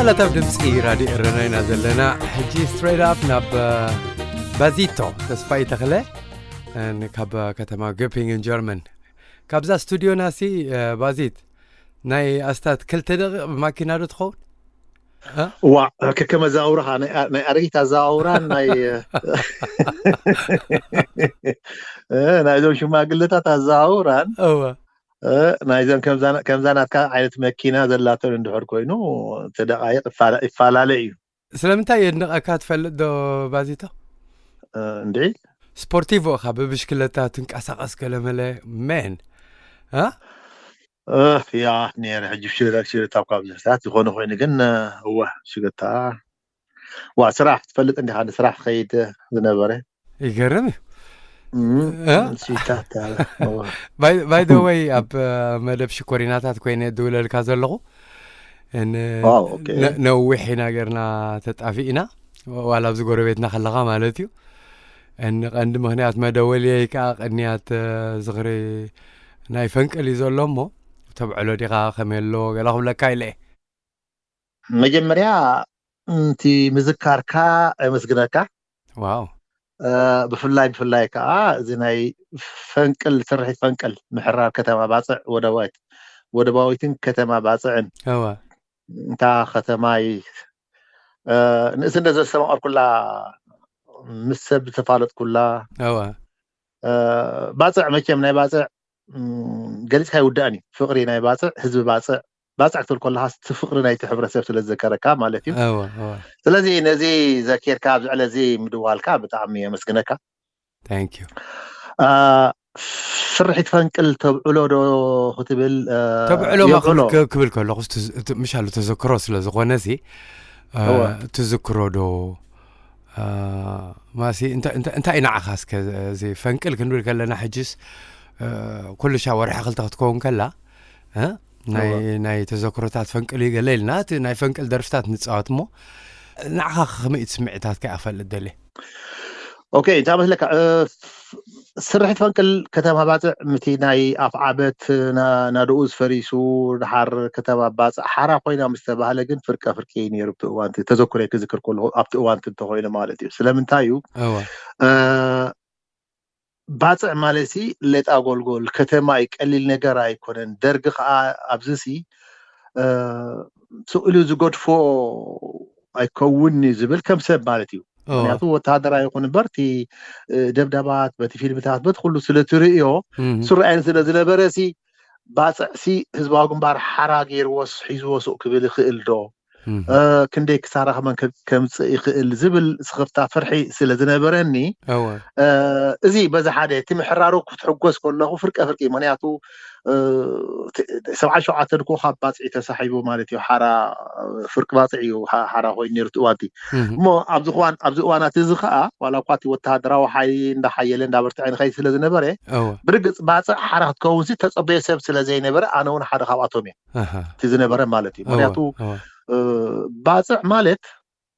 ላታት ድምፂ ራድዮ ኤረና ኢና ዘለና። ሕጂ ስትሬት ኣፕ ናብ ባዚቶ ተስፋይ ተኽለ ካብ ከተማ ግፒንግን ጀርመን። ካብዛ ስቱዲዮና ሲ ባዚት ናይ ኣስታት ክልተ ደቂቕ ብማኪና ዶ ትኸውን? ዋ፣ ከከመ ኣዘዋውራኻ፣ ናይ ኣረጊት ኣዘዋውራን ናይ ናይዞም ሽማግለታት ኣዘዋውራን፣ እወ፣ ናይዞም ከምዛ ናትካ ዓይነት መኪና ዘላተን እንድሕር ኮይኑ፣ እቲ ደቃይቕ ይፈላለ እዩ። ስለምንታይ የድንቐካ ትፈልጥ ዶ ባዚቶ? እንድዒ ስፖርቲቮ እኻ፣ ብብሽክለታ ትንቀሳቐስ ገለመለ። ሜን ያ ነረ ሕጂ ሽረታ ካብ ዝሕታት ዝኾነ ኮይኑ ግን እወ ሽገታ ዋ ስራሕ ትፈልጥ እንዲኻ፣ ንስራሕ ክኸይድ ዝነበረ። ይገርም እዩ። እም፣ እ? ሲታት ባይ ባይ ዘ ወይ ኣብ መደብ ሽኮሪናታት ኮይነ ድውለልካ ዘለኹ ን- ዋው፣ ኦኬ። ነ- ነዊሕ ኢና ገርና ተጣፊእና፣ ዋላ ኣብዚ ጎረቤትና ከለኻ ማለት እዩ። ን ቀንዲ ምክንያት መደወልየይ ከዓ ቅንያት ዝኽሪ ናይ ፈንቅል እዩ ዘሎ እሞ፣ ተብዕሎ ዲኻ ከመይ ኣሎ ገላ ክብለካ ኢለ እየ። መጀመርያ፣ እቲ ምዝካርካ ኣመስግነካ። ዋው ብፍላይ ብፍላይ ከዓ እዚ ናይ ፈንቅል፣ ስርሒት ፈንቅል፣ ምሕራር ከተማ ባፅዕ፣ ወደባዊት ወደባዊትን ከተማ ባፅዕን፣ እዋ እታ ከተማይ ንእስነት ዘስተማቐርኩላ፣ ምስ ሰብ ዝተፋለጥኩላ፣ እዋ ባፅዕ፣ መቸም ናይ ባፅዕ ገሊፅካ ይውዳእን እዩ። ፍቕሪ ናይ ባፅዕ፣ ህዝቢ ባፅዕ፣ ባፅዕ ክትብል ከለካ እቲ ፍቕሪ ናይቲ ሕብረተሰብ ስለ ዝዘከረካ ማለት እዩ። እወ እወ ስለዚ ነዚ ዘኪርካ ኣብዚ ዕለት እዚ ምድዋልካ ብጣዕሚ የመስግነካ። Thank you። ስርሒት ፈንቅል ተብዕሎ ዶ ክትብል? ተብዕሎ ማ የብዕሎ። ክብል ከ- ክብል ከለኹ፣ እቲ- እቲ- ምሻሉ ተዘክሮ ስለ ዝኾነ ሲ፣ እ፣ እወ። ትዝክሮ ዶ? እ፣ ማሲ እንተ- እንተ- እንታይ እዩ ንዓኻ እስከ እዚ ፈንቅል ክንብል ከለና፣ ሕጅስ፣ እ፣ ኩሉ ሻ ወርሒ ክልተ ክትከውን ከላ፣ እ፣ ናይ እወ። ናይ ተዘክሮታት ፈንቅል እዩ ገለ ኢልና፣ እቲ ናይ ፈንቅል ደርፍታት ንፃወት እሞ፣ ንዓኻ ከመይ እቲ ስምዒታት ከኣ ፈልጥ ደልየ። ኦኬ፣ እንታይ መስለካ፣ እ፣ ስርሒት ፈንቅል ከተማ ባፅዕ፣ ምቲ ናይ ኣፍዓበት ና- ናድኡ ዝፈሪሱ፣ ድሓር ከተማ ባፅዕ ሓራ ኮይና ምስ ተባህለ ግን ፍርቀ ፍርቂ እዩ ነይሩ። ኣብቲ እዋን እቲ ተዘክሮይ ክዝክር ከለኹ፣ ኣብቲ እዋን እቲ እንተኮይኑ ማለት እዩ። ስለምንታይ እዩ? እወ። እ፣ ባፅዕ ማለት ሲ ሌጣ ጎልጎል ከተማ እዩ፣ ቀሊል ነገር ኣይኮነን። ደርጊ ከዓ ኣብዚ ሲ፣ እ፣ ስቕ ኢሉ ዝገድፎ ኣይከውን እዩ ዝብል ከም ሰብ ማለት እዩ። እወ። ምክንያቱ ወተሃደራዊ ይኹን እምበር እቲ፣ እ፣ ደብዳባት በቲ ፊልምታት በቲ ኩሉ ስለ ትርእዮ እም። ስሩዕ ዓይነት ስለ ዝነበረ ሲ፣ ባፅዕ ሲ ህዝባዊ ግንባር ሓራ ገይርዎስ ሒዝዎ ሱቕ ክብል ይኽእል ዶ? እም። እ፣ ክንደይ ክሳራ ከመን ከ- ከምፅእ ይኽእል ዝብል ስኽፍታ ፍርሒ ስለ ዝነበረኒ፣ እወ። እ፣ እዚ በዚ ሓደ እቲ ምሕራሩ ክትሕጎስ ከለኹ ፍርቀ ፍርቂ፣ ምክንያቱ እ፣ ተ- ሰብዓን ሸውዓተን እኮ ካብ ባፅዒ ተሳሒቡ ማለት እዩ። ሓራ፣ ፍርቂ ባፅዒ እዩ ሓ- ሓራ ኮይኑ ነይሩ እቲ እዋንቲ። እም። እሞ ኣብዚ እዋን ኣብዚ እዋናት እዚ ከዓ ዋላ እኳ እቲ ወተሃደራዊ ሓይሊ እንዳሓየለ እንዳበርትዐ ንኸይድ ስለ ዝነበረ፣ እወ። ብርግፅ ባፅዕ ሓራ ክትከውን ሲ ተፀበየ ሰብ ስለ ዘይነበረ፣ ኣነ እውን ሓደ ካብኣቶም እየ። ኣሃ። እቲ ዝነበረ ማለት እዩ። እወ፣ ምክንያቱ እወ። እ፣ ባፅዕ ማለት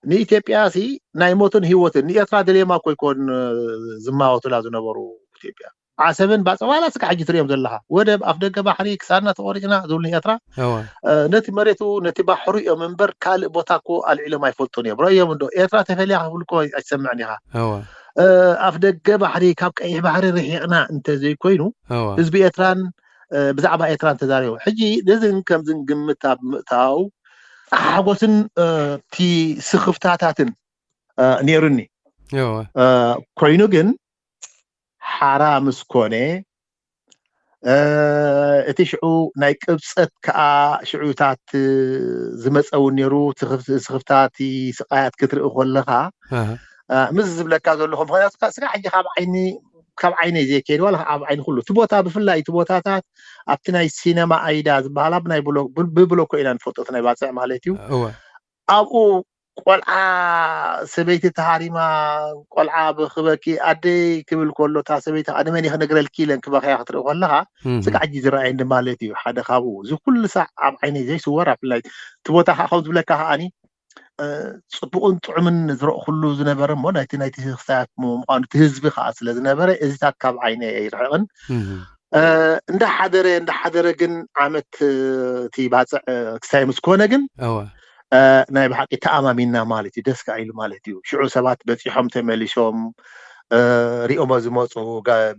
ንኢትዮጵያ ሲ ናይ ሞትን ህይወትን፣ ንኤርትራ ደልየማ እኮ ይኮን፣ እ፣ ዝማወቱላ ዝነበሩ ኢትዮጵያ። ዓሰብን ባፅዕ ዋላ ስጋ ሕጂ ትሪኦም ዘለኻ፣ ወደብ ኣፍ ደገ ባሕሪ ክሳድና ተቆሪፅና ዝብሉ ንኤርትራ፣ እወ። እ፣ ነቲ መሬቱ ነቲ ባሕሩ እዮም እምበር ካልእ ቦታ እኮ ኣልዒሎም ኣይፈልጡን እዮም። ረእዮም እንዶ ኤርትራ ተፈልያ ክብል እኮ ኣይትሰምዕን ኢኻ። እወ። እ፣ ኣፍ ደገ ባሕሪ ካብ ቀይሕ ባሕሪ ርሒቕና እንተዘይኮይኑ እወ። ህዝቢ ኤርትራን እ፣ ብዛዕባ ኤርትራ እንተዛሪቡ። ሕጂ ነዝን ከምዝን ግምት ኣብ ምእታው ሓጎስን፣ እ፣ እቲ ስኽፍታታትን፣ እ፣ ነይሩኒ። እወ። እ፣ ኮይኑ ግን ሓራ ምስ ኮነ፣ እ፣ እቲ ሽዑ ናይ ቅብፀት ከኣ ሽዑታት ዝመፀ እውን ነይሩ። እቲ ክፍ- ስኽፍታ፣ እቲ ስቃያት ክትርኢ ከለኻ፣ ኣሃ። እ፣ ምስ ዝብለካ ዘለኹ፣ ምክንያቱ ስጋ ሕጂ ካብ ዓይኒ ካብ ዓይነይ ዘይከይድ ዋላ ኣብ ዓይኒ ኩሉ እቲ ቦታ፣ ብፍላይ እቲ ቦታታት ኣብቲ ናይ ሲነማ ኣይዳ ዝበሃል ኣብ ናይ ብሎ- ብ- ብብሎኮ ኢና ንፈልጦ፣ እቲ ናይ ባፅዕ ማለት እዩ። እወ። ኣብኡ ቆልዓ፣ ሰበይቲ ተሃሪማ፣ ቆልዓ ብክበኪ ኣደይ ክብል ከሎ፣ እታ ሰበይቲ ከዓ ንመን እየ ክነግረልኪ ኢለን ክበክያ ክትርኢ ከለካ፣ እም። ስጋ ሕጂ ዝረኣየኒ ማለት እዩ። ሓደ ካብኡ እዚ ኩሉ ሳዕ ኣብ ዓይነይ ዘይስወር፣ ኣብ ፍላይ እቲ ቦታ ከዓ ከም ዝብለካ ከዓኒ እ፣ ጽቡቕን ጥዑምን ዝረእኹሉ ዝነበረ እሞ ናይቲ ናይቲ ክስታያት ምዃኑ እቲ ህዝቢ ከዓ ስለ ዝነበረ እዚታት ካብ ዓይነ ኣይርሕቕን። እም። እ፣ እንዳሓደረ እንዳሓደረ ግን ዓመት፣ እ፣ እቲ ባፅዕ፣ እ፣ ክስታይ ምስ ኮነ ግን እወ። ናይ ብሓቂ ተኣማሚና ማለት እዩ። ደስ ከኣ ኢሉ ማለት እዩ። ሽዑ ሰባት በፂሖም ተመሊሶም ሪኦሞ ዝመፁ፣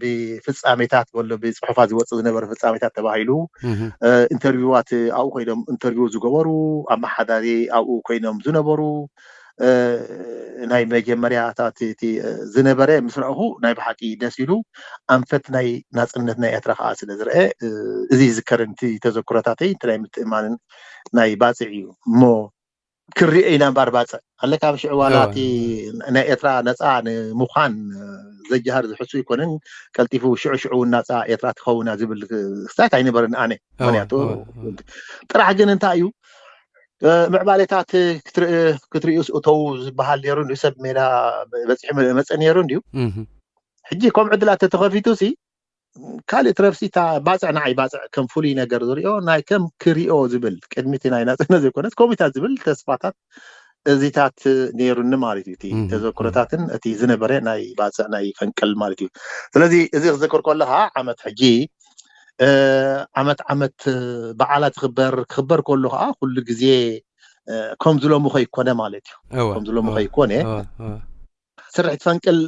ብፍፃሜታት ወሎ ብፅሑፋት ዝወፁ ዝነበረ ፍፃሜታት ተባሂሉ ኢንተርቪዋት ኣብኡ ኮይኖም ኢንተርቪው ዝገበሩ፣ ኣመሓዳሪ ኣብኡ ኮይኖም ዝነበሩ፣ ናይ መጀመርያ እቲ ዝነበረ ምስ ረእኹ ናይ ብሓቂ ደስ ኢሉ፣ ኣንፈት ናይ ናፅነት ናይ ኤርትራ ከዓ ስለ ዝረአ እዚ ይዝከርን እቲ ተዘክሮታተይ እቲ ናይ ምትእማንን ናይ ባፅዕ እዩ እሞ ክሪኦ ኢና እምበር ባፅዕ ኣለካ ኣብ ሽዑ ዋላ እቲ ናይ ኤርትራ ነፃ ንምዃን ዘጃሃር ዝሕሱ ይኮንን ቀልጢፉ ሽዑ ሽዑ እውን ናፃ ኤርትራ ትኸውና ዝብል ክስታት ኣይነበርን ኣነ ምክንያቱ ጥራሕ ግን እንታይ እዩ ምዕባሌታት ክትርእዩ እተው ዝበሃል ነይሩ እንዲሁ ሰብ ሜዳ በፂሑ መፀ ነይሩ እንዲሁ ሕጂ ከም ዕድላት ተተኸፊቱ ሲ ካልእ ትረፍሲ እታ ባፅዕ ንዓይ ባፅዕ ከም ፍሉይ ነገር ዝሪኦ ናይ ከም ክሪኦ ዝብል ቅድሚ እቲ ናይ ናፅነት ዘይኮነስ ከምኡታት ዝብል ተስፋታት እዚታት ነይሩኒ ማለት እዩ እቲ ተዘክሮታትን እቲ ዝነበረ ናይ ባፅዕ ናይ ፈንቅል ማለት እዩ ስለዚ እዚ ክዝክር ከለካ ዓመት ሕጂ ዓመት ዓመት በዓላት ክበር ክኽበር ከሎ ከዓ ኩሉ ግዜ ከም ዝሎሙ ከይኮነ ማለት እዩ ከም ዝሎሙ ከይኮነ ስርሒት ፈንቅል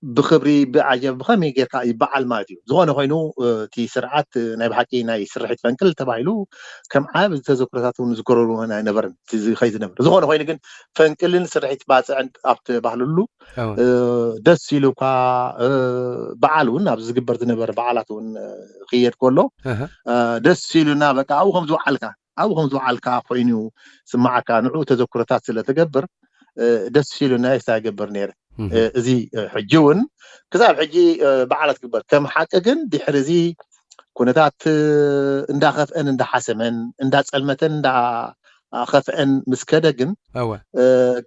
ብክብሪ ብዓጀብ ብከመይ ጌርካ ይበዓል ማለት እዩ ዝኾነ ኮይኑ እቲ ስርዓት ናይ ብሓቂ ናይ ስርሒት ፈንቅል ተባሂሉ ከም ዓብ ዝተዘክሮታት እውን ዝገረሩ ኣይነበርን ከይ ዝነብር ዝኾነ ኮይኑ ግን ፈንቅልን ስርሒት ባፅዕን ኣብ ተባህልሉ ደስ ኢሉ እኳ በዓል እውን ኣብ ዝግበር ዝነበረ በዓላት እውን ክየድ ከሎ ደስ ኢሉና በቃ ኣብኡ ከም ዝወዓልካ ኣብኡ ከም ዝወዓልካ ኮይኑ ስማዓካ ንዕኡ ተዘክሮታት ስለ ትገብር ደስ ኢሉና ይሳ ይገብር ነይረ እዚ ሕጂ እውን ክሳብ ሕጂ በዓላት ትግበር ከም ሓቂ ግን ድሕሪ እዚ ኩነታት እንዳኸፍአን እንዳሓሰመን እንዳፀልመተን እንዳኸፍአን ምስ ከደ ግን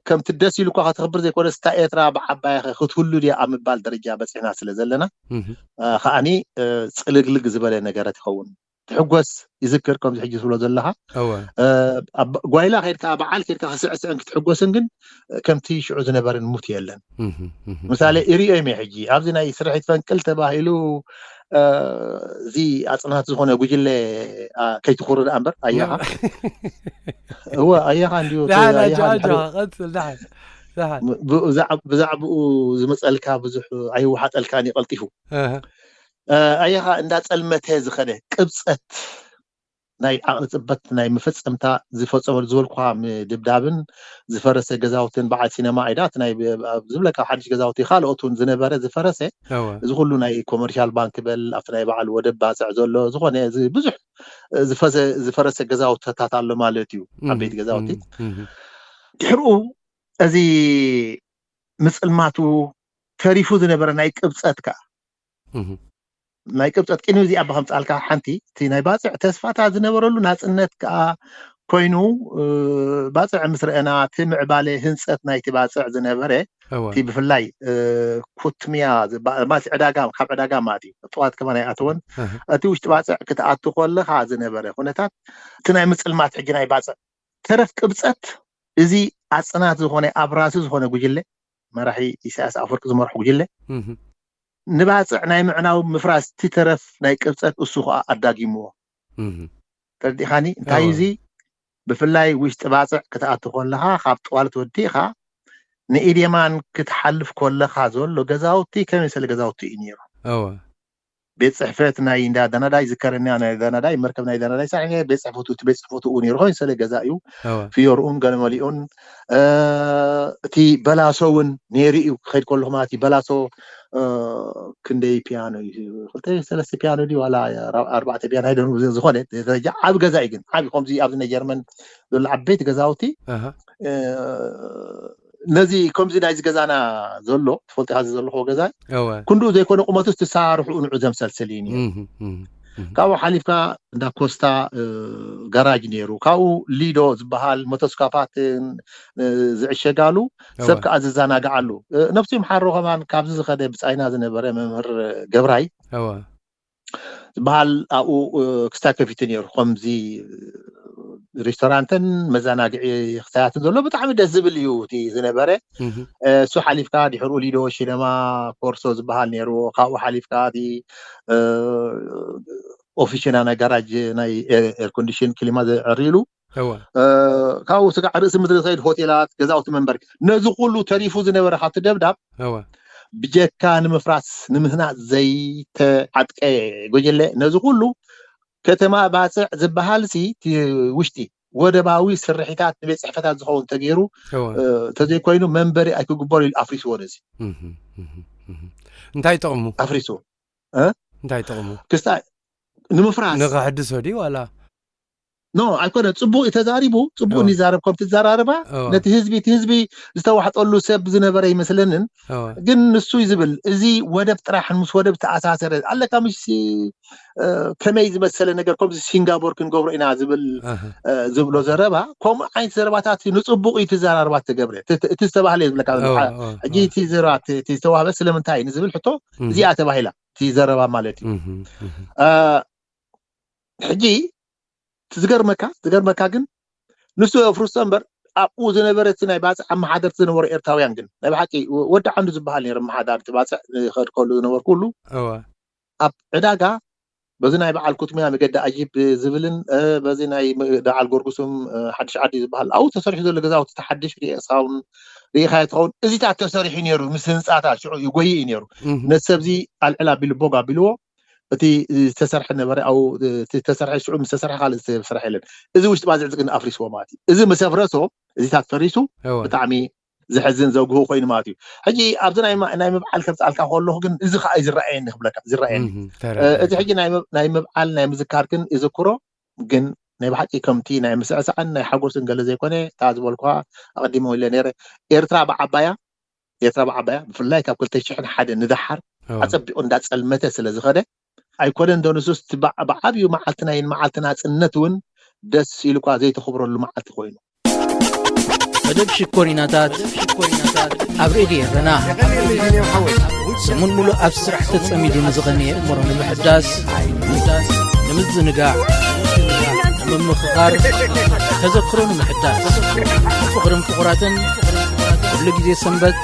ከምቲ ደስ ኢሉ እኳ ከተኽብር ዘይኮነ ስታ ኤርትራ ብዓባይ ክትህሉ ድያ ኣብ ምባል ደረጃ በፂሕና ስለ ዘለና ከዓኒ ፅልግልግ ዝበለ ነገራት ይኸውን ትሕጎስ ይዝክር ከምዚ ሕጂ ትብሎ ዘለካ ጓይላ ከድካ በዓል ከድካ ክስዕስዕን ክትሕጎስን ግን ከምቲ ሽዑ ዝነበርን ሙት የለን ምሳሌ እሪኦ ዮም ሕጂ ኣብዚ ናይ ስርሒት ፈንቅል ተባሂሉ እዚ ኣፅናት ዝኾነ ጉጅለ ከይትኩሩ ደኣ እምበር ኣያኻ እወ ኣያኻ እንዲሁ ብዛዕባኡ ዝመፀልካ ብዙሕ ኣይወሓጠልካን እዩ ቀልጢፉ ኣያኻ እንዳፀልመተ ዝኸደ ቅብፀት ናይ ዓቕሊ ፅበት ናይ መፈፀምታ ዝፈፀመሉ ዝበልኩኻ ምድብዳብን ዝፈረሰ ገዛውትን በዓል ሲነማ ኣይዳ እቲ ናይ ዝብለካ ሓድሽ ገዛውቲ ካልኦት እውን ዝነበረ ዝፈረሰ እዚ ኩሉ ናይ ኮመርሻል ባንክ በል ኣብቲ ናይ በዓል ወደብ ባፅዕ ዘሎ ዝኾነ ብዙሕ ዝፈረሰ ገዛውትታት ኣሎ ማለት እዩ ዓበይቲ ገዛውቲ ድሕርኡ እዚ ምፅልማቱ ተሪፉ ዝነበረ ናይ ቅብፀት ከዓ ናይ ቅብፀት ቅድሚ እዚኣ ብከምፃልካ ሓንቲ እቲ ናይ ባፅዕ ተስፋታት ዝነበረሉ ናፅነት ከዓ ኮይኑ ባፅዕ ምስ ረአና እቲ ምዕባለ ህንፀት ናይቲ ባፅዕ ዝነበረ እቲ ብፍላይ ኩትምያ ዕዳጋ ካብ ዕዳጋ ማለት እዩ ጥዋት ከማን ኣይኣተወን እቲ ውሽጢ ባፅዕ ክትኣቱ ከለካ ዝነበረ ኩነታት እቲ ናይ ምፅልማት ሕጂ ናይ ባፅዕ ተረፍ ቅብፀት እዚ ኣፅናት ዝኾነ ኣብራሲ ዝኾነ ጉጅለ መራሒ ኢሳያስ ኣፈወርቂ ዝመርሑ ጉጅለ ንባፅዕ ናይ ምዕናው ምፍራስ እቲ ተረፍ ናይ ቅብፀት እሱ ከዓ ኣዳጊምዎ ተረዲኻኒ እንታይ እዚ ብፍላይ ውሽጢ ባፅዕ ክትኣቱ ከለካ ካብ ጥዋልት ወዲእካ ንኢዴማን ክትሓልፍ ከለካ ዘሎ ገዛውቲ ከመይ ሰለ ገዛውቲ እዩ ነይሩ ቤት ፅሕፈት ናይ እንዳ ዳናዳይ ዝከረንያ ናይ ዳናዳይ መርከብ ናይ ዳናዳይ ሳዕ ቤት ፅሕፈቱ እቲ ቤት ፅሕፈቱ እውን ይርኾ ይሰለ ገዛ እዩ ፍዮርኡን ገለመሊኡን እቲ በላሶ እውን ነይሩ እዩ ክኸይድ ከለኹ ማለት እዩ በላሶ ክንደይ ፒያኖ እዩ ክልተ ሰለስተ ፒያኖ ድዩ ዋላ ኣርባዕተ ፒያኖ ኣይደኑ ዝኾነ ደረጃ ዓብ ገዛ እዩ ግን ዓብ ከምዚ ኣብዚ ናይ ጀርመን ዘሎ ዓበይቲ ገዛውቲ ነዚ ከምዚ ናይዚ ገዛና ዘሎ ትፈልጢ ዚ ዘለኹ ገዛ ክንድኡ ዘይኮነ ቁመቱ ዝተሳርሑ ንዑ ዘምሰልስል እዩ ካብኡ ሓሊፍካ እንዳ ኮስታ ጋራጅ ነይሩ ካብኡ ሊዶ ዝበሃል ሞቶስካፓትን ዝዕሸጋሉ ሰብ ከዓ ዝዘናግዓሉ ነፍሲ ምሓሮ ከማን ካብዚ ዝኸደ ብፃይና ዝነበረ መምህር ገብራይ ዝበሃል ኣብኡ ክስታይ ከፊቱ ነይሩ ከምዚ ሬስቶራንትን መዘናግዒ ክስታያትን ዘሎ ብጣዕሚ ደስ ዝብል እዩ እቲ ዝነበረ እሱ ሓሊፍካ ድሕርኡ ሊዶ ሽነማ ኮርሶ ዝበሃል ነይሩ ካብኡ ሓሊፍካ እቲ ኦፊሽና ናይ ጋራጅ ናይ ኤርኮንዲሽን ክሊማ ዘዕርይሉ እወ እ፣ ካብኡ ስጋዕ ርእሲ ምድሪ ዝኸይድ ሆቴላት፣ ገዛውቲ መንበሪ፣ ነዚ ኩሉ ተሪፉ ዝነበረ ካብቲ ደብዳብ እወ ብጀካ ንምፍራስ ንምህናፅ ዘይተዓጥቀ ጉጅለ ነዚ ኩሉ ከተማ ባፅዕ ዝበሃል ሲ እቲ ውሽጢ ወደባዊ ስርሒታት ንቤት ፅሕፈታት ዝኸውን ተገይሩ እወ እ፣ ተዘይኮይኑ መንበሪ ኣይክግበሩ ኢሉ ኣፍሪስዎ። ነዚ እህ፣ እህ፣ እህ። እንታይ ጥቕሙ? ኣፍሪስዎ እንታይ ጥቕሙ? ክስታይ ንምፍራስ ንኸሕድሶ ድዩ ዋላ? ኖ ኣይኮነ። ፅቡቅ እዩ ተዛሪቡ፣ ፅቡቅ እወ ንዛረብ ከም ትዘራረባ እወ ነቲ ህዝቢ እቲ ህዝቢ ዝተዋሕጠሉ ሰብ ዝነበረ ይመስለንን። እወ ግን ንሱ እዩ ዝብል እዚ ወደብ ጥራሕ ምስ ወደብ ተኣሳሰረ ኣለካ ምሽ እ፣ ከመይ ዝመሰለ ነገር ከምዚ ሲንጋፖር ክንገብሮ ኢና ዝብል ኣህ እ፣ ዝብሎ ዘረባ ከምኡ ዓይነት ዘረባታት ንፅቡቅ እዩ ትዘራርባ ትገብረ እቲ እቲ ዝተባህለ እዩ ዝብለካ ዘሎ። እወ ሓ- እወ ሕጂ እቲ ዘረባ እቲ እቲ ዝተዋህበ ስለምንታይ እዩ ንዝብል ሕቶ እህ እዚኣ ተባሂላ እቲ ዘረባ ማለት እዩ። እህ እህ እ፣ ሕጂ እቲ ዝገርመካ ዝገርመካ ግን ንሱ የፍርሶ እምበር ኣብኡ ዝነበረ እቲ ናይ ባፅዕ ኣመሓደርቲ ዝነበሩ ኤርትራውያን ግን ናይ ብሓቂ ወ- ወዲ ዓንዱ ዝበሃል ነይሩ ኣመሓዳሪ እቲ ባፅዕ ዝኸድከሉ ዝነበርኩ ሁሉ እወ ኣብ ዕዳጋ በዚ ናይ በዓል ኩትሙያ መገዲ ኣጂብ ዝብልን እ፣ በዚ ናይ ም- በዓል ጎርጉስም እ፣ ሓድሽ ዓዲ ዝበሃል ኣብኡ ተሰሪሑ ዘሎ ገዛውቲ እቲ ሓድሽ ርኢኻውን ርኢኻዮ ትኸውን እዚታት ተሰሪሑ ነይሩ ምስ ህንፃታት ሽዑ ይጎይ እዩ ነይሩ እህ ነቲ ሰብዚ ኣልዕል ኣቢሉ ቦግ ኣቢልዎ እቲ ዝተሰርሐ ነበረ ኣብኡ እቲ ዝተሰርሐ ሽዑ ምስ ተሰርሐ ካልእ ዝተሰርሐ የለን። እዚ ውሽጢ ባዝዕ ግን ኣፍሪስዎ ማለት እዩ። እዚ ምስ ኣፍረሶ እዚታት ፈሪሱ እወ ብጣዕሚ ዘሕዝን ዘጉሁ ኮይኑ ማለት እዩ። ሕጂ ኣብዚ ናይ ማ- ናይ ምብዓል ከምፅኣልካ ከለኹ ግን እዚ ከዓ እዩ ዝረኣየኒ ክብለካ ዝረኣየኒ እህ እ፣ እዚ ተረዲኤካ ሕጂ ናይ ምብ- ናይ ምብዓል ናይ ምዝካር ግን ይዝክሮ ግን ናይ ብሓቂ ከምቲ ናይ ምስዕሳዕን ናይ ሓጎስን ገለ ዘይኮነ እታ ዝበልኩ ኣቐዲሞ ኢለ ነይረ። ኤርትራ ብዓባያ ኤርትራ ብዓባያ ብፍላይ ካብ ክልተ ሽሕን ሓደን ንደሓር እወ ኣጸቢቑ እንዳጸልመተ ስለ ዝኸደ ኣይኮነን ዶ ንሱስ እቲ ብዓ- ብዓብዩ መዓልቲ ናይ መዓልቲ ናጽነት እውን ደስ ኢሉኳ ዘይተኽብረሉ መዓልቲ ኮይኑ መደብ ሽኮሪናታት ኣብ ሬድዮ ኤረና ሰሙን ሙሉእ ኣብ ስራሕ ተጸሚዱ ንዝቐነየ እምሮ ንምሕዳስ ንምዝንጋዕ ንምምኽኻር ተዘክሮ ንምሕዳስ ፍቕርን ፍቑራትን ኩሉ ግዜ ሰንበት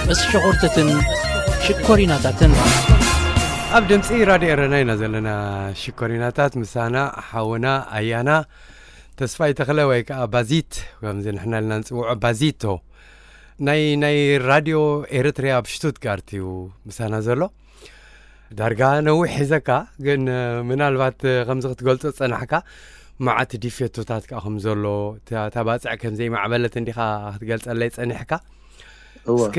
ምስ ሸኾርተትን ሽኮሪናታትን ኣብ ድምፂ ራድዮ ኤረና ኢና ዘለና። ሽኮሪናታት ምሳና ሓውና ኣያና ተስፋይ ተኽለ ወይ ከዓ ባዚት ከምዚ ንሕና ኢልና ንፅውዖ ባዚቶ ናይ ናይ ራድዮ ኤርትርያ ኣብ ሽቱትጋርት እዩ ምሳና ዘሎ። ዳርጋ ነዊሕ ሒዘካ ግን እ፣ ምናልባት እ፣ ከምዚ ክትገልፆ ዝፀናሕካ መዓት ዲፌቶታት ከዓ ከም ዘሎ እታ እታ ባፅዕ ከም ዘይማዕበለት እንዲኻ ክትገልፀለይ ፀኒሕካ። እወ እስከ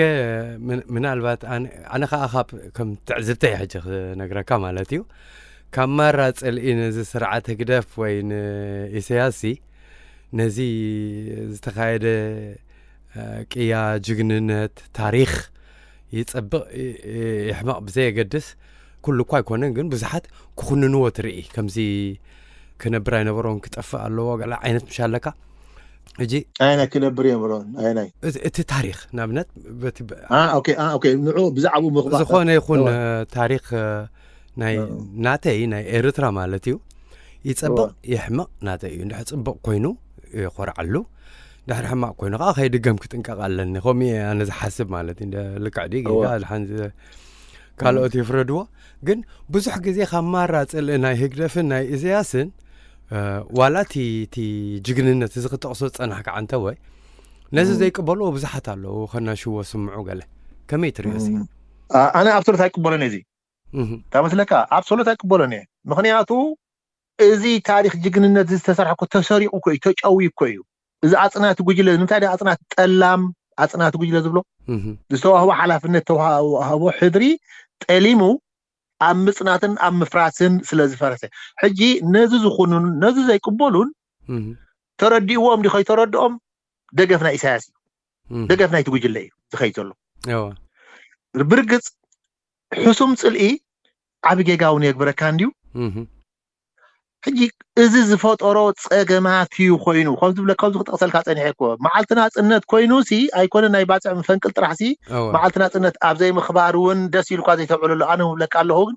ምን- ምናልባት ኣነ ኣነ ከዓ ካብ ከም ትዕዝብተይ ሕጂ ክነግረካ ማለት እዩ ካብ ማራ ፅልኢ ነዚ ስርዓት ህግደፍ ወይ ንኢሰያስ ነዚ ዝተኻየደ እ፣ ቅያ ጅግንነት ታሪኽ ይፀብቕ ይ- ይ- ይሕመቕ ብዘየገድስ ኩሉ እኳ ኣይኮነን ግን ብዙሓት ክኹንንዎ ትርኢ ከምዚ ክነብር ኣይነበሮን ክጠፍእ ኣለዎ ገለ ዓይነት ምሽ ኣለካ። ሕጂ ኣይናይ ክነብር የምሮን ኣይናይ እቲ- እቲ ታሪኽ ንኣብነት በቲ ብ- አ፣ ኦኬ፣ አ፣ ኦኬ፣ ንዑ ብዛዕባኡ ምኽባእ ዝኾነ ይኹን እወ። እ፣ ታሪኽ እ፣ ናይ እወ። ናተይ ናይ ኤርትራ ማለት እዩ ይጸብቕ እወ። ይሕመቕ ናተይ እዩ እንድሕር ጽቡቕ ኮይኑ ይኾርዓሉ ድሕሪ ሕማቕ ኮይኑ ከዓ ከይድገም ክጥንቀቕ ኣለኒ ከምኡ እየ ኣነ ዝሓስብ ማለት እዩ እንደ ልክዕ ድዩ እወ። ጌጋ ድሓን ዝ- ካልኦት ይፍረድዎ ግን ብዙሕ ግዜ ካብ ማራ ጽልኢ ናይ ህግደፍን ናይ ኢሰያስን እ፣ ዋላ እቲ እቲ ጅግንነት እዚ ክጠቕሶ ዝጸናሕካ ዓንተወ ነዚ እም። ዘይቅበልዎ ብዙሓት ኣለዉ ከናሽዎ ስምዑ ገለ ከመይ ትርእዮ ሲ እም። አ- ኣነ ኣብሶሉት ኣይቅበሎን እየ እዚ እህ፣ እንታይ መስለካ ኣብሶሉት ኣይቅበሎን እየ ምክንያቱ እዚ ታሪክ ጅግንነት ዝተሰርሐ እኮ ተሰሪቁ እኮ እዩ ተጨዊ እኮ እዩ እዚ ኣፅናቲ ጉጅለ ንምንታይ ደ ኣፅናቲ ጠላም ኣፅናቲ ጉጅለ ዝብሎ እህ፣ ዝተዋህቦ ሓላፍነት ተዋህቦ ሕድሪ ጠሊሙ ኣብ ምፅናትን ኣብ ምፍራስን ስለ ዝፈረሰ ሕጂ ነዚ ዝኹኑን ነዚ ዘይቅበሉን እህ፣ ተረዲእዎም ዲ ከይተረድኦም ደገፍ ናይ ኢሳያስ እዩ እህ፣ ደገፍ ናይቲ ጉጅለ እዩ ዝኸይድ ዘሎ እወ፣ ብርግፅ ሕሱም ፅልኢ ዓብ ጌጋ እውን የግብረካ እንድዩ እህ፣ ሕጂ እዚ ዝፈጠሮ ፀገማት እዩ ኮይኑ ከም ዝብለካ ኣብዚ ክጠቅሰልካ ፀኒሐ እኮ መዓልቲ ናፅነት ኮይኑ ሲ ኣይኮነ ናይ ባፅዕ መፈንቅል ጥራሕ ሲ እወ፣ መዓልቲ ናፅነት ኣብ ዘይምኽባር እውን ደስ ኢልኳ ዘይተብዕለሉ ኣነ ምብለካ ኣለኹ ግን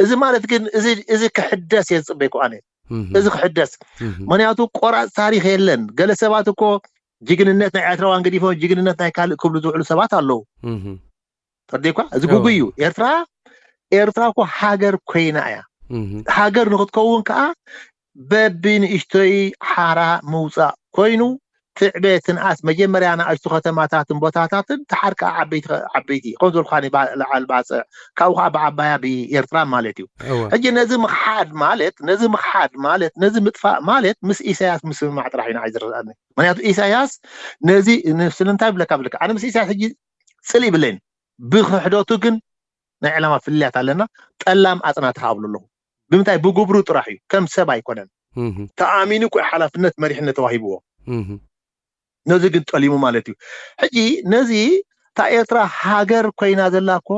እዚ ማለት ግን እዚ እዚ ክሕደስ እየ ዝፅበይኩ ኣነ እህ፣ እዚ ክሕደስ እህ፣ ምክንያቱ ቆራፅ ታሪክ የለን ገለ ሰባት እኮ ጅግንነት ናይ ኤርትራውያን ገዲፎም ጅግንነት ናይ ካልእ ክብሉ ዝውዕሉ ሰባት ኣለዉ እህ፣ ተርዲኳ እዚ እወ። ጉጉይ እዩ ኤርትራ ኤርትራ እኮ ሃገር ኮይና እያ እህ፣ ሃገር ንክትከውን ከዓ በቢ ንእሽቶይ ሓራ ምውፃእ ኮይኑ ትዕቤትን ኣስ መጀመርያ ንኣሽቱ ከተማታትን ቦታታትን ተሓር ከዓ ዓበይቲ ዓበይቲ ከም ዘልኳኒ ለዓል ባፅዕ ካብኡ ከዓ ብዓባያ ብኤርትራ ማለት እዩ። ሕጂ ነዚ ምክሓድ ማለት ነዚ ምክሓድ ማለት ነዚ ምጥፋእ ማለት ምስ ኢሳያስ ምስምማዕ ጥራሕ ኢና ዝረኣኒ። ምክንያቱ ኢሳያስ ነዚ ስለምንታይ ብለካ ብለካ ኣነ ምስ ኢሳያስ ሕጂ ፅል ይብለይን ብክሕደቱ ግን ናይ ዕላማ ፍልልያት ኣለና። ጠላም ኣፅና ተሃብሉ ኣለኹ። ብምንታይ ብግብሩ ጥራሕ እዩ፣ ከም ሰብ ኣይኮነን። ተኣሚኑ እኮ ሓላፍነት መሪሕነት ተዋሂብዎ። ነዚ ግን ጠሊሙ ማለት እዩ። ሕጂ ነዚ እታ ኤርትራ ሃገር ኮይና ዘላ እኮ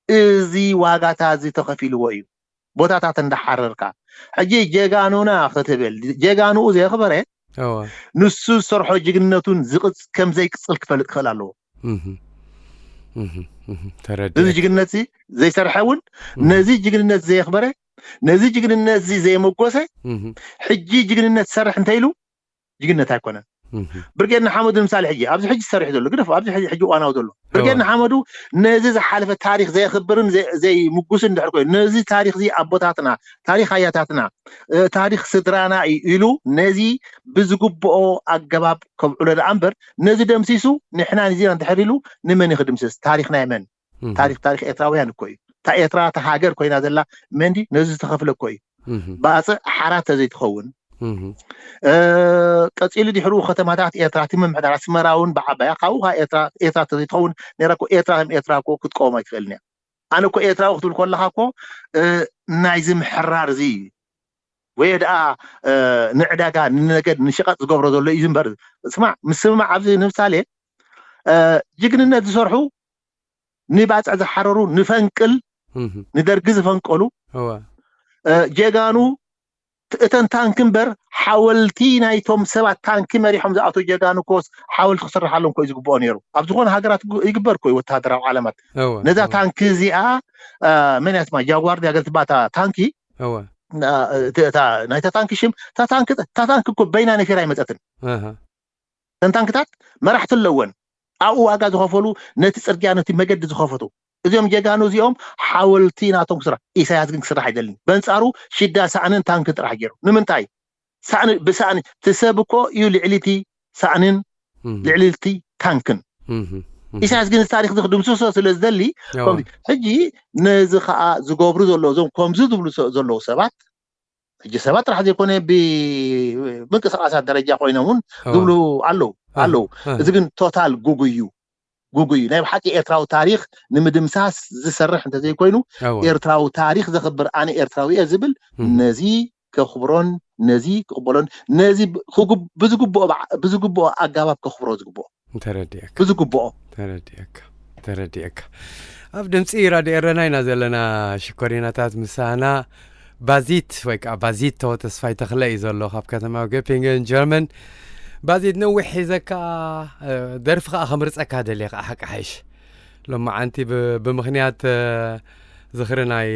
እዚ ዋጋታ እዚ ተኸፊልዎ እዩ። ቦታታት እንዳሓረርካ ሕጂ ጀጋኑና ክትብል ጀጋኑኡ ዘየኽበረ ንሱ ዝሰርሖ ጅግንነቱን ዝቕጽ ከም ዘይቅጽል ክፈልጥ ክኽእል ኣለዎ። እዚ ጅግንነት ዘይሰርሐ እውን ነዚ ጅግንነት ዘየኽበረ ነዚ ጅግንነት እዚ ዘየመጎሰ ሕጂ ጅግንነት ሰርሕ እንተኢሉ ጅግነት ኣይኮነን። ብርጌድ ንሓመዱ ንምሳሌ ሕጂ ኣብዚ ሕጂ ዝሰርሕ ዘሎ ግደፍ ኣብዚ ሕጂ እዋናዊ ዘሎ ብርጌድ ንሓመዱ ነዚ ዝሓለፈ ታሪክ ዘየኽብርን ዘይምጉስን እንድሕር ኮይኑ ነዚ ታሪክ እዚ ኣቦታትና ታሪክ ኣያታትና ታሪክ ስድራና እዩ ኢሉ ነዚ ብዝግብኦ ኣገባብ ከብዕሎ ደኣ እምበር ነዚ ደምሲሱ ንሕና ንዚና እንድሕር ኢሉ ንመን እዩ ክድምስስ? ታሪክ ናይ መን? ታሪክ ታሪክ ኤርትራውያን እኮ እዩ። እታ ኤርትራ እታ ሃገር ኮይና ዘላ መንዲ ነዚ ዝተኸፍለ እኮ እዩ። ባፅዕ ሓራ ተዘይትኸውን ቀፂሉ ድሕሩ ከተማታት ኤርትራ እቲ ምምሕዳር ኣስመራ እውን ብዓባያ ካብኡ ኤርትራ ተዘይትኸውን ነራ እኮ ኤርትራ ከም ኤርትራ እኮ ክትቀወም ኣይትኽእልን እያ። ኣነ እኮ ኤርትራዊ ክትብል ከለካ እኮ ናይዚ ምሕራር እዚ ወይ ደኣ ንዕዳጋ ንነገድ ንሽቐጥ ዝገብሮ ዘሎ እዩ እምበር ስማዕ ምስምማዕ ኣብዚ ንምሳሌ ጅግንነት ዝሰርሑ ንባፅዕ ዝሓረሩ ንፈንቅል ንደርጊ ዝፈንቀሉ ጀጋኑ እተን ታንኪ እምበር ሓወልቲ ናይቶም ሰባት ታንኪ መሪሖም ዝኣተው ጀጋኑ ኮስ ሓወልቲ ክስርሓሎም ኮ ዝግብኦ ነይሩ። ኣብ ዝኾነ ሃገራት ይግበር ኮ ወታደራዊ ዓለማት ነዛ ታንኪ እዚኣ መን ያስማ ጃጓር ዲያ ገልትባታ ታንኪ ናይታ ታንኪ ሽም ታንኪ እኮ በይና ነፊራ ኣይመፀትን። ተንታንክታት መራሕቲ ኣለወን ኣብኡ ዋጋ ዝኸፈሉ ነቲ ፅርግያ ነቲ መገዲ ዝኸፈቱ እዚኦም ጀጋኑ እዚኦም ሓወልቲ ናቶም ክስራሕ ኢሳያስ ግን ክስራሕ ኣይደልን በንፃሩ ሽዳ ሳእንን ታንክን ጥራሕ ገይሩ ንምንታይ ሳእኒ ብሳእኒ ትሰብ እኮ እዩ ልዕሊቲ ሳእንን ልዕሊቲ ታንክን ኢሳያስ ግን ታሪክ ዝክድምስሶ ስለ ዝደሊ ሕጂ ነዚ ከዓ ዝገብሩ ዘሎ እዞም ከምዚ ዝብሉ ዘለዉ ሰባት ሕጂ ሰባት ጥራሕ ዘይኮነ ብምንቅስቃሳት ደረጃ ኮይኖም እውን ዝብሉ ኣለዉ ኣለዉ እዚ ግን ቶታል ጉጉይ እዩ ጉጉይ እዩ ናይ ብሓቂ ኤርትራዊ ታሪክ ንምድምሳስ ዝሰርሕ እንተዘይኮይኑ ኤርትራዊ ታሪክ ዘኽብር ኣነ ኤርትራዊ እየ ዝብል ነዚ ከኽብሮን ነዚ ክቕበሎን ነዚ ብዝግብኦ ኣጋባብ ከኽብሮ ዝግብኦ ተረዲእካ ብዝግብኦ ተረዲእካ ተረዲእካ ኣብ ድምፂ ራድዮ ኤረና ኢና ዘለና ሽኮሪናታት ምሳና ባዚት ወይ ከዓ ባዚቶ ተስፋይ ተኽለ እዩ ዘሎ ካብ ከተማ ገፒንግን ጀርመን ባዚት ነዊሕ ሒዘካ ደርፊ ከዓ ከምርፀካ ደልየ ከዓ ሓቂ ሓይሽ ሎማዓንቲ ብምክንያት ዝኽሪ ናይ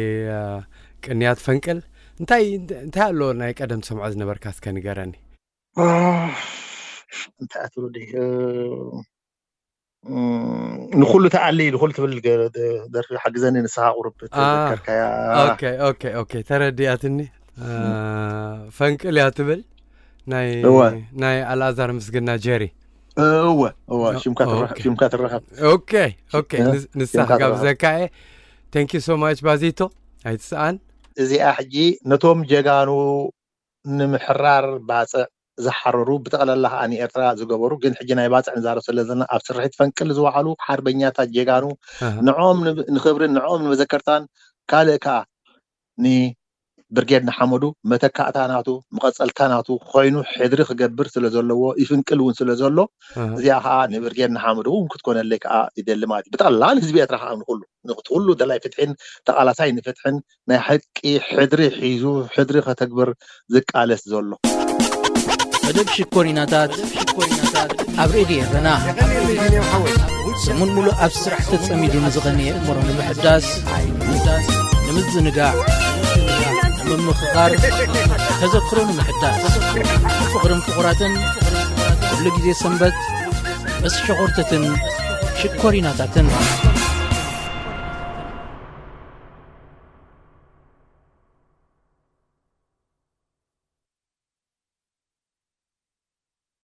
ቅንያት ፈንቅል እንታይ እንታይ ኣሎ ናይ ቀደም ትሰምዖ ዝነበርካ እስከ ንገረኒ እንታይ ኣትብሉ ንኩሉ ተኣሊ ንኩሉ ትብል ደርፊ ሓግዘኒ ንስኻ ቁሩብ ትዘከርካያ ተረዲኣትኒ ፈንቅል እያ ትብል ናይ ኣልኣዛር ምስግና ጀሪ እወ እወ ሽምካ ትረኸብ ንሳ ክጋብዘካ እየ thank you so much ባዚቶ ኣይትስኣን እዚኣ ሕጂ ነቶም ጀጋኑ ንምሕራር ባፅዕ ዝሓረሩ ብጠቕላላ ከዓ ንኤርትራ ዝገበሩ ግን ሕጂ ናይ ባፅዕ ንዛረብ ስለ ዘለና ኣብ ስርሒት ፈንቅል ዝወዓሉ ሓርበኛታት ጀጋኑ ንዕኦም ንኽብርን ንዕኦም ንመዘከርታን ካልእ ከዓ ንብርጌድ ንሓመዱ መተካእታ ናቱ መቐፀልታ ናቱ ኮይኑ ሕድሪ ክገብር ስለ ዘለዎ ይፍንቅል እውን ስለ ዘሎ እዚኣ ከዓ ንብርጌድ ንሓመዱ እውን ክትኮነለይ ከዓ ይደሊ ማለት እዩ ብጠቕላላ ንህዝቢ ኤርትራ ከዓ ንኩሉ ንክትኩሉ ደላይ ፍትሕን ተቓላሳይ ንፍትሕን ናይ ሓቂ ሕድሪ ሒዙ ሕድሪ ከተግብር ዝቃለስ ዘሎ። መደብ ሽኮሪናታት ኣብ ሬድዮ ኤረና ሰሙን ሙሉእ ኣብ ስራሕ ተጸሚዱ ንዝቐነየ እምሮ ንምሕዳስ ንምዝንጋዕ ንምምኽኻር ተዘክሮ ንምሕዳስ ፍቕርን ፍቑራትን ኩሉ ግዜ ሰንበት ምስ ሸኾርተትን ሽኮሪናታትን